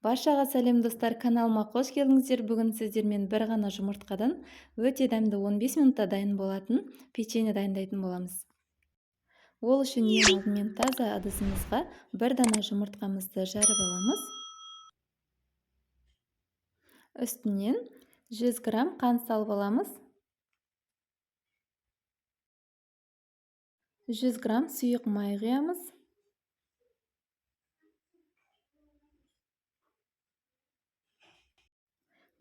Баршаға сәлем достар, каналыма қош келдіңіздер. Бүгін сіздермен бір ғана жұмыртқадан өте дәмді 15 минутта дайын болатын печенье дайындайтын боламыз. Ол үшін ең алдымен таза ыдысымызға бір дана жұмыртқамызды жарып аламыз. Үстінен 100 грамм қант салып аламыз. 100 грамм сұйық май құямыз.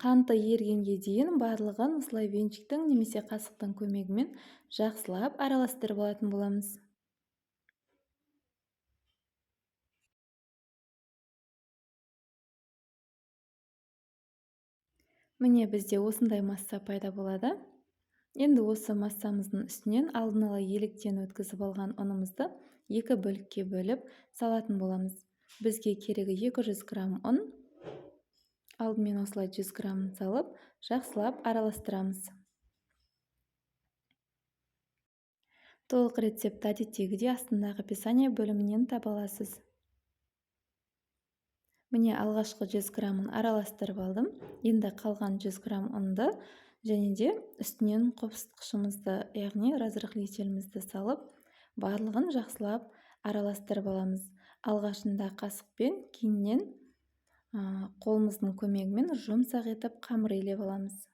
Қанты ергенге дейін барлығын осылай венчиктің немесе қасықтың көмегімен жақсылап араластырып алатын боламыз. Міне бізде осындай масса пайда болады. Енді осы массамыздың үстінен алдын ала еліктен өткізіп алған ұнымызды екі бөлікке бөліп салатын боламыз. Бізге керегі 200 грамм ұн. Алдымен осылай 100 грамм салып, жақсылап араластырамыз. Толық рецепт әдеттегідей астындағы описание бөлімінен таба аласыз. Міне алғашқы 100 граммын араластырып алдым. Енді қалған 100 грамм ұнды және де үстінен қопсытқышымызды, яғни разрыхлителімізді салып, барлығын жақсылап араластырып аламыз. Алғашында қасықпен, кейіннен қолымыздың көмегімен жұмсақ етіп қамыр илеп аламыз.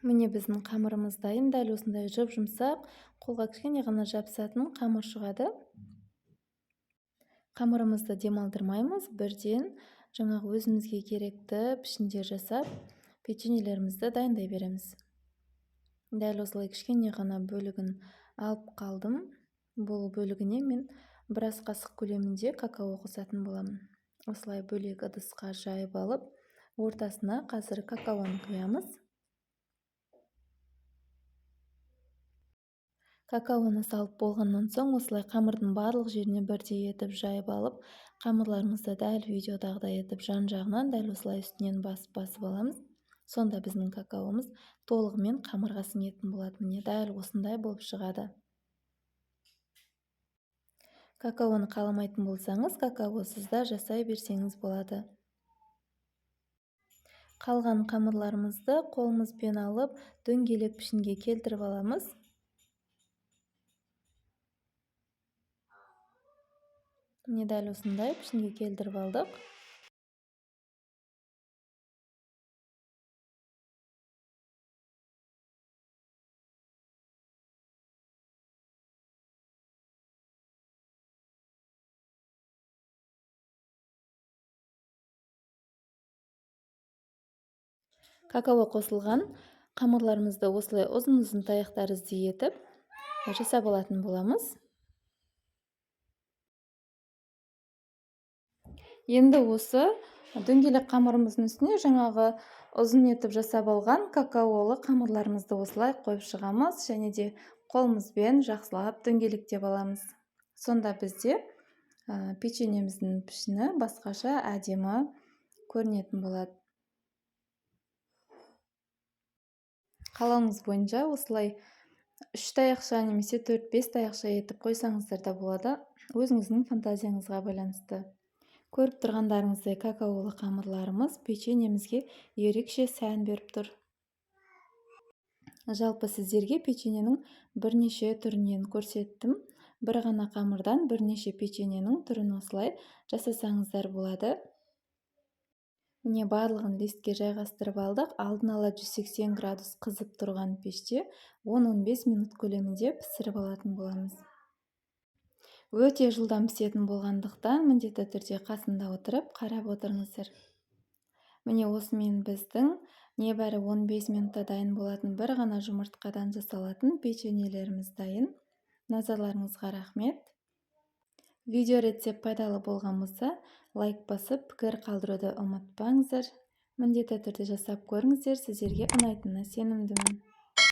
Міне біздің қамырымыз дайын. Дәл осындай жұп-жұмсақ, қолға кішкене ғана жабысатын қамыр шығады. Қамырымызды демалдырмаймыз, бірден жаңағы өзімізге керекті пішіндер жасап, печеньелерімізді дайындай береміз. Дәл осылай кішкене ғана бөлігін алып қалдым. Бұл бөлігіне мен біраз қасық көлемінде какао қосатын боламын. Осылай бөлек ыдысқа жайып алып, ортасына қазір какаоны құямыз. Какаоны салып болғаннан соң осылай қамырдың барлық жеріне бірдей етіп жайып алып, қамырларымызды дәл видеодағыдай етіп жан-жағынан дәл осылай үстінен басып-басып аламыз. Сонда біздің какаомыз толығымен қамырға сіңетін болады. Міне дәл осындай болып шығады. Какаоны қаламайтын болсаңыз, какаосыз да жасай берсеңіз болады. Қалған қамырларымызды қолымызбен алып, дөңгелек пішінге келтіріп аламыз. Міне дәл осындай пішінге келтіріп алдық. Какао қосылған қамырларымызды осылай ұзын-ұзын таяқ тәрізді етіп жасап алатын боламыз. Енді осы дөңгелек қамырымыздың үстіне жаңағы ұзын етіп жасап алған какаолы қамырларымызды осылай қойып шығамыз және де қолымызбен жақсылап дөңгелектеп аламыз. Сонда бізде печеньеміздің пішіні басқаша әдемі көрінетін болады. Қалауыңыз бойынша осылай 3 таяқша немесе 4-5 таяқша етіп қойсаңыздар да болады, өзіңіздің фантазияңызға байланысты. Көріп тұрғандарыңыздай какаолы қамырларымыз печеньемізге ерекше сән беріп тұр. Жалпы сіздерге печеньенің бірнеше түрінен көрсеттім. Бір ғана қамырдан бірнеше печеньенің түрін осылай жасасаңыздар болады. Міне барлығын листке жайғастырып алдық. Алдын ала 180 градус қызып тұрған пеште 10-15 минут көлемінде пісіріп алатын боламыз. Өте жылдам пісетін болғандықтан міндетті түрде қасында отырып қарап отырыңыздар. Міне осымен біздің небәрі 15 минутта дайын болатын бір ғана жұмыртқадан жасалатын печеньелеріміз дайын. Назарларыңызға рахмет. Видео рецепт пайдалы болған болса, лайк басып, пікір қалдыруды ұмытпаңыздар. Міндетті түрде жасап көріңіздер, сіздерге ұнайтынына сенімдімін.